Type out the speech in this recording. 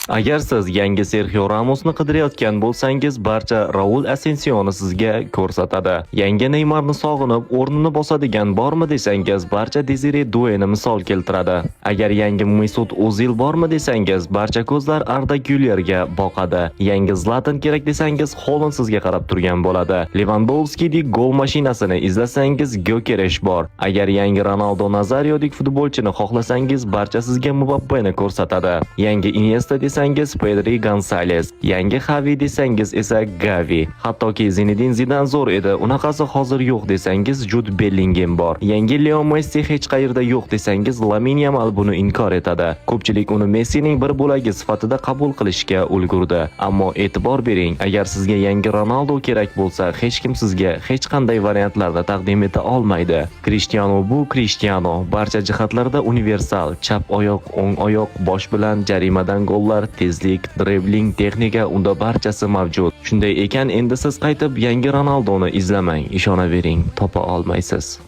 Agar siz yangi Serxio Ramosni qidirayotgan bo'lsangiz, barcha Raul Asensioni sizga ko'rsatadi. Yangi Neymarni sog'inib, o'rnini bosadigan bormi desangiz, barcha Desire Dueni misol keltiradi. Agar yangi Mesut O'zil bormi desangiz, barcha ko'zlar Arda Gülerga boqadi. Yangi Zlatan kerak desangiz, Holand sizga qarab turgan bo'ladi. Levandovskidek gol mashinasini izlasangiz, Gyökeres bor. Agar yangi Ronaldo Nazariodek futbolchini xohlasangiz, barcha sizga Mbappeni ko'rsatadi. Yangi Iniesta desangiz, Pedri, Gonzales. Yangi Xavi desangiz esa Gavi. Hattoki Zinedine Zidan zo'r edi, unaqasi hozir yo'q desangiz, Jud Bellingem bor. Yangi Leo Messi hech qayerda yo'q desangiz, Lamine Yamal buni inkor etadi. Ko'pchilik uni Messining bir bo'lagi sifatida qabul qilishga ulgurdi. Ammo e'tibor bering, agar sizga yangi Ronaldo kerak bo'lsa, hech kim sizga hech qanday variantlarni taqdim eta olmaydi. Cristiano bu Cristiano, barcha jihatlarda universal, chap oyoq, o'ng oyoq, bosh bilan jarimadan gollar, tezlik, dribling, texnika, unda barchasi mavjud. Shunday ekan, endi siz qaytib yangi Ronaldoni izlamang, ishonavering, topa olmaysiz.